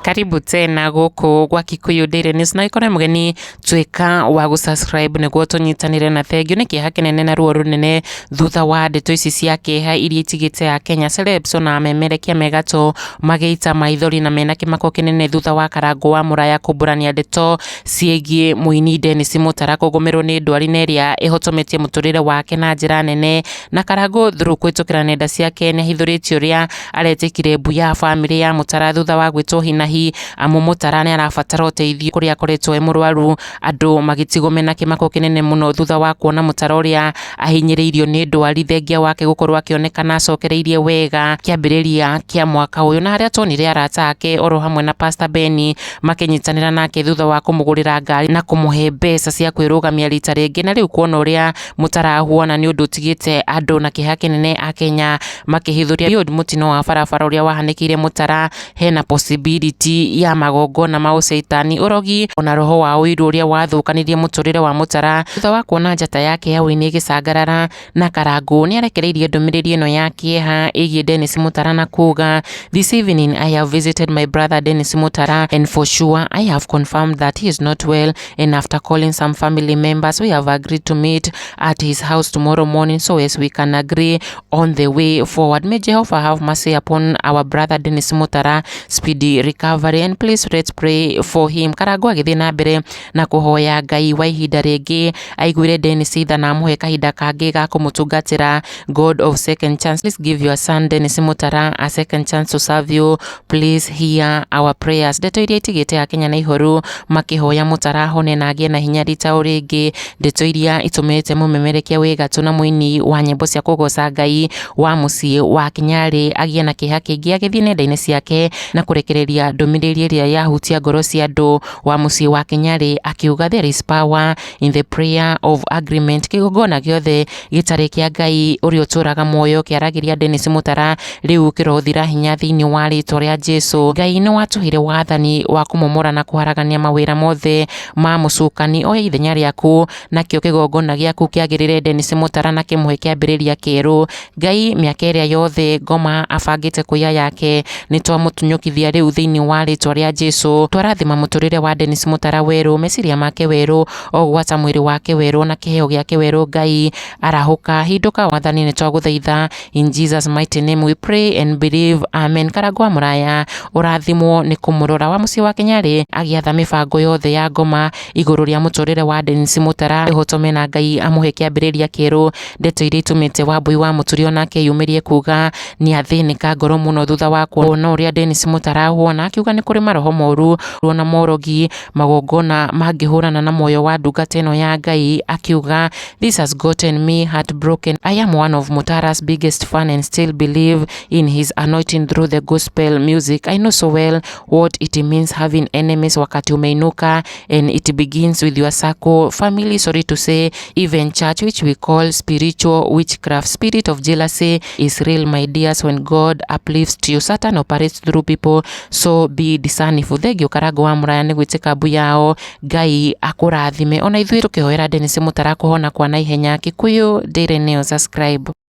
Karibu tena gũkũ gwa Kikuyu Daily News na ĩkorwo mũgeni tuĩka wa gũ-subscribe nĩguo tũnyitanĩre. Na thengio nĩ kĩeha kĩnene na ruo rũnene thutha wa ndeto ici cia kĩeha iria itigĩte a Kenya celebs ona amemerekia megatũ magĩita maithori na mena kĩmako kĩnene thutha wa Karangũ wa Mũraya kumbũrania ndeto ciĩgiĩ mũini Dennis Mũtara kũgũmĩrwo nĩ ndwari na ĩrĩa ĩhotometie mũtũrĩre wake na njĩra nene. Na Karangũ through kũhĩtũkĩra nenda ciake nĩ ahithũrĩtie ũrĩa aretĩkire mbu ya bamĩrĩ ya Mũtara thutha wa gwĩtwo hinahi, amu Mũtara nĩ arabatara ũteithio kũrĩa akoretwo e mũrwaru, andũ magĩtigwo mena kĩmako kĩnene mũno thutha wa kuona Mũtara ũrĩa ahinyĩrĩirio nĩ ndwari, thengia wake gũkorwo akĩonekana acokereirie wega kĩambĩrĩria kĩa mwaka ũyũ, na harĩa tuonire arata ake oro hamwe na Pastor Ben makĩnyitanĩra nake thutha wa kũmũgũrĩra ngari na kũmũhe mbeca cia kwĩrũgamia rita rĩngĩ. Na rĩu kuona ũrĩa Mũtara ahuana nĩ ũndũ ũtigĩte andũ na kĩeha kĩnene, a Kenya makĩhithũria mũtino wa barabara ũrĩa wahanĩkĩire Mũtara, hena possibility ya magongona ma ũcaitani, ũrogi ona roho wa ũiru ũrĩa wathũkanirie mũtũrĩre wa Mũtara. Thutha wa kuona njata yake ya ũini ĩgĩcangarara na Karangũ nĩ arekereirie ndũmĩrĩri ĩno ya kĩeha ĩgiĩ Dennis Mũtara na kuga, "This evening I have visited my brother Dennis Mutara and for sure I have confirmed that he is not well, and after calling some family members, we have agreed to meet at his house tomorrow morning so as we can agree on the way forward. May Jehovah have mercy upon our brother Dennis Mutara, speedy recovery, and please let's pray for him." Karangũ agĩthiĩ na mbere na kũhoya Ngai wa ihinda rĩngĩ aiguire Dennis tha na amũhe kahinda kangĩ ga kũmũtungatĩra. "God of second chance, please give your son Dennis Mutara a second chance to serve you. Please hear our prayers." Ndeto iria itigĩte akenya na ihoru makĩhoya Mũtara ahone na agĩe na hinya rita o rĩngĩ, ndeto iria itũmĩte mũmemerekia wĩ gatũ na mũini wa nyĩmbo cia kũgoca Ngai wa mũciĩ wa Kĩnyarĩ agĩe na kĩeha kĩingĩ, agĩthiĩ nenda-inĩ ciake na kũrekereria ndũmĩrĩri ĩrĩa yahutia ngoro cia andũ. Wa mũciĩ wa Kĩnyarĩ akiuga, "There is power in the prayer of agreement. Kĩgongona gĩothe gĩtarĩ kĩa Ngai ũrĩa ũtũraga muoyo kĩaragĩria Dennis Mũtara rĩu kĩrothira hinya thĩinĩ wa rĩtwa rĩa Jesu. Ngai nĩ watũheire wathani wa kũmomora na kũharagania mawĩra mothe ma mũcukani. Oya ithenya rĩaku nakĩo kĩgongona gĩaku kĩagĩrĩre Dennis Mũtara na kĩmũhe kĩambĩrĩria kĩerũ. Ngai, mĩaka ĩrĩa yothe ngoma abangĩte kũiya yake nĩ twamũtunyũkithia rĩu thĩinĩ wa rĩtwa rĩa Jesu. Twarathima mũtũrĩre wa Dennis Mũtara werũ, meciria make werũ, o gwata mwĩrĩ wake werũ na kĩheo gĩake werũ. Ngai, arahũka, hindũka. Wathani, nĩ twagũthaitha. In Jesus' mighty name we pray and believe, amen." Karangũ wa Mũraya, ũrathimwo nĩ kũmũrora. Wa mũciĩ wa Kĩnyarĩ agĩatha mĩbango yothe ya ngoma igũrũ rĩa mũtũrĩre wa Dennis Mũtara ĩhotome na Ngai amũhe kĩambĩrĩria kĩerũ, ndeto iria itũmĩte Wambui wa Mũturi onake yumĩrie kuga nĩ athĩnĩka ngoro mũno thutha wa kuona ũrĩa Dennis Mũtara ahuana, akiuga nĩ kũrĩ maroho moru ona morogi magongona mangĩhũrana na muoyo wa ndungata ĩno ya Ngai, akiuga, "This has gotten me heartbroken. I am one of Mutara's biggest fan and still believe in his anointing through the gospel music. I know so well what it means having enemies wakati umeinuka, and it begins with your circle, family, sorry to say, even church, which we call spiritual witchcraft. Spirit of jealousy is real, my dears. When God uplifts you, Satan operates through people, so be discerning." Thengio Karangũ wa Mũraya nĩ gwĩtĩka mbu yao. Ngai akũrathime ona ithuĩ tũkĩhoera Dennis Mũtara kũhona kwa naihenya. Kikuyu Daily News, subscribe.